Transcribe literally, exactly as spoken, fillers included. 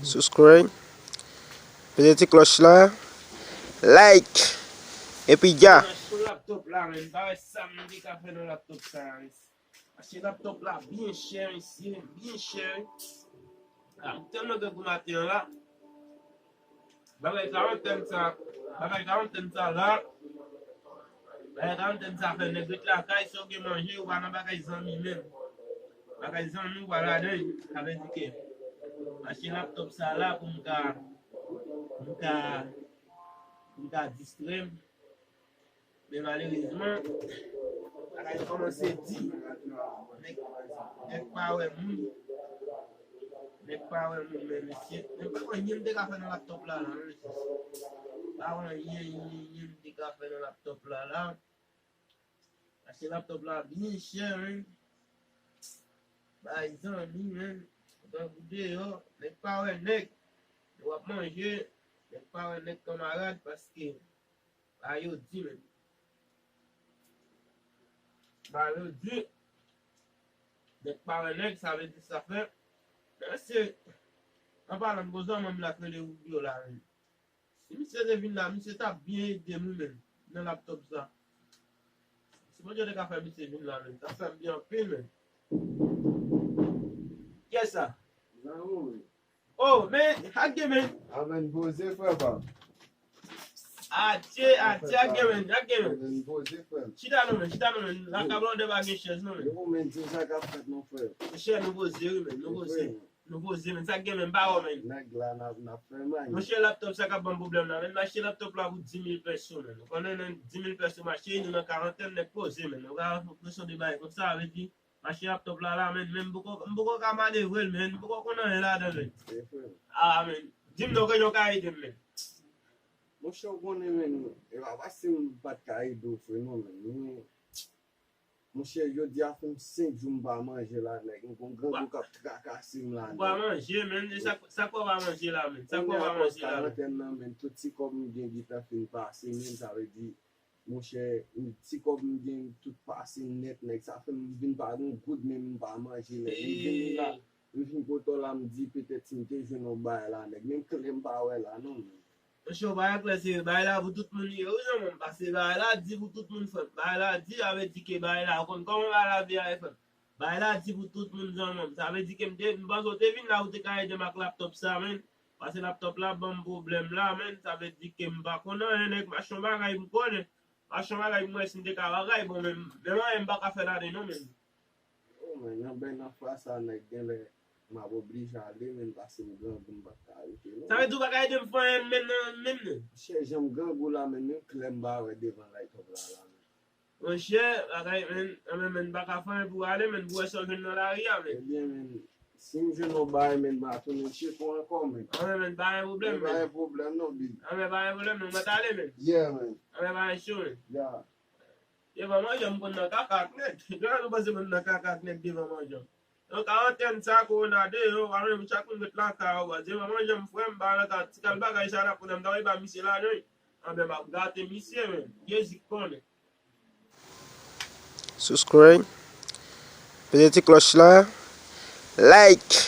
Subscribe. Peze ti klòch la. Like. Epi dja. Sou laptop la, men. Pa wè sa m te ka fè nan laptop sa, men. Achte laptop la byen chè, mesye, byen chè. Ah, m tèlman gen gou maten an la. Bagay karantèn sa, bagay karantèn sa la. Bagay karantèn sa fè nèg ret lakay, si w gen manje, ou pa nan bagay zanmi menm. Bagay zanmi, ou pa ladan l, sa vle di ke m achte laptop sa la pou m ka, pou m ka, pou m ka distrè m. Men malerezman, bagay kòmanse di, nèg, nèg pa wè moun. Nèg pa wè moun, men mesye. Men pa wè anyen m te ka fè nan laptop la, la, non, mesye. Pa wè anyen, anyen, anyen m te ka fè nan laptop la, la. Achte laptop la byen chè, men. Bay zanmi, men. Tankou deyò, nèg pa wè nèg. Lè w ap manje, nèg pa wè nèg kanmarad, paske ba yo di, men. Ba yo di, nèg pa wè nèg, sa vle di sa fè. Mesye, an palan, gwo zanmi m la k rele Rubio la, men. Si misye te vin la, misye t ap byen ede m wi, men, nan laptop sa. Si Bondye te ka fè misye vin la, men, t ap fè m byen anpil, men. Kiyès sa? Zanmi w, men. Oh, men, ak gen, men. Amèn, poze, frè pa m. Atye, atye, ak gen, men, ak gen, men. Amèn, poze, frè m. Chita non, men, chita non, men. Lakay Blondè pa gen chèz non, men. Yo, men, di m sa k ap fèt non, frè. Monchè, nou poze wi, men, nou poze. Nou poze, men, sa k gen, men, m pa wè, men. Nèg la, n ap, n ap fè manyen. Monchè, laptop sa k ap ban m pwoblèm la, men, m achte laptop la pou dis mil peso, men. Ou konnen, nan dis mil peso m achte, nou nan karantèn, nèg poze, men. Ou ka fè presyon de bagay konsa, sa vle di, m achte laptop la, la, men, men m poko, m poko ka manevre l, men, m poko konn anyen ladan l, men. Se vre. Ah, men. Di m non, kijan w ka ede m, men. Monchè, ou konnen, men, e pa paske m pa t ka ede w, frè, non, men. Men, monchè, jodi a fè m senk jou m pa manje la, nèg. M gon grangou k ap trakase m la, nèg. Ou pa manje, men. E sa, sa k fè w pa manje la, men? Sa k fè w pa manje la, men? Kounye a, akoz karantèn nan, men, tout ti kòb m gen gentan fin pase, men, sa vle di, monchè, ti kòb m gen tout pase nèt, nèg. Sa fè m vin pa gen goud, men m pa manje, nèg. M vin la, m vin kote w la, m di petèt si m te jwenn yon bagay la, nèg. Men m klè m pa wè la, non, men. Monchè, bagay klè, se bagay la pou tout moun li ye, wi, zanmi m, paske bagay la di pou tout moun, frè m. Bagay la di, sa vle di ke bagay la, ou konn kòman bagay la vle ale, frè m. Bagay la di pou tout moun, zanmi m. Sa vle di ke m te, m panse w te vin la, ou te ka ede m ak laptop sa, men. Paske laptop la ban m pwoblèm la, men. Sa vle di ke m pa konn anyen, nèg, m achte yon bagay, m konnen. M achte yon bagay, m wè si m te ka bagay, bon, men, men anyen m pa ka fè ladan, non, men. Oh, men, nan, ben, nan fwa sa, nèg, genlè, m ap oblije ale, men, paske m grangou, m p ap ka rete, non. Sa vle di ou pa ka ede m fè anyen, men, nan, men, nan. Monchè, jan m grangou la, men, men klè m pa wè devan laptop la, la, men. Monchè, bagay, men, anben, men, m pa ka fè anyen pou ale, men, pou wè sa w jwenn nan lari a, men. Ebyen, men, si m jwenn yon bagay, men, m a tounen tcheke w ankò, men. Anben, men, pa gen pwoblèm, men. Pa gen pwoblèm, non, Bill. Anben, pa gen pwoblèm, non, mwen t ale, men. Yeah, men. Anben, pa gen cho, men. Yeah. Devan manje, m konn nan kaka ak nèg. Jan nou panse moun nan kaka ak nèg devan manje. Nan karantèn sa, kowona deyò, pa menm chak moun ret lakay yo, baz. Devan manje, m frè m, ba nan ka, ti kal bagay sa la, kounye a m ta wè ba misye ladan, wi. Anben, m ap gate misye, men. Jezi konnen. Subscribe. Peze ti klòch la. Like.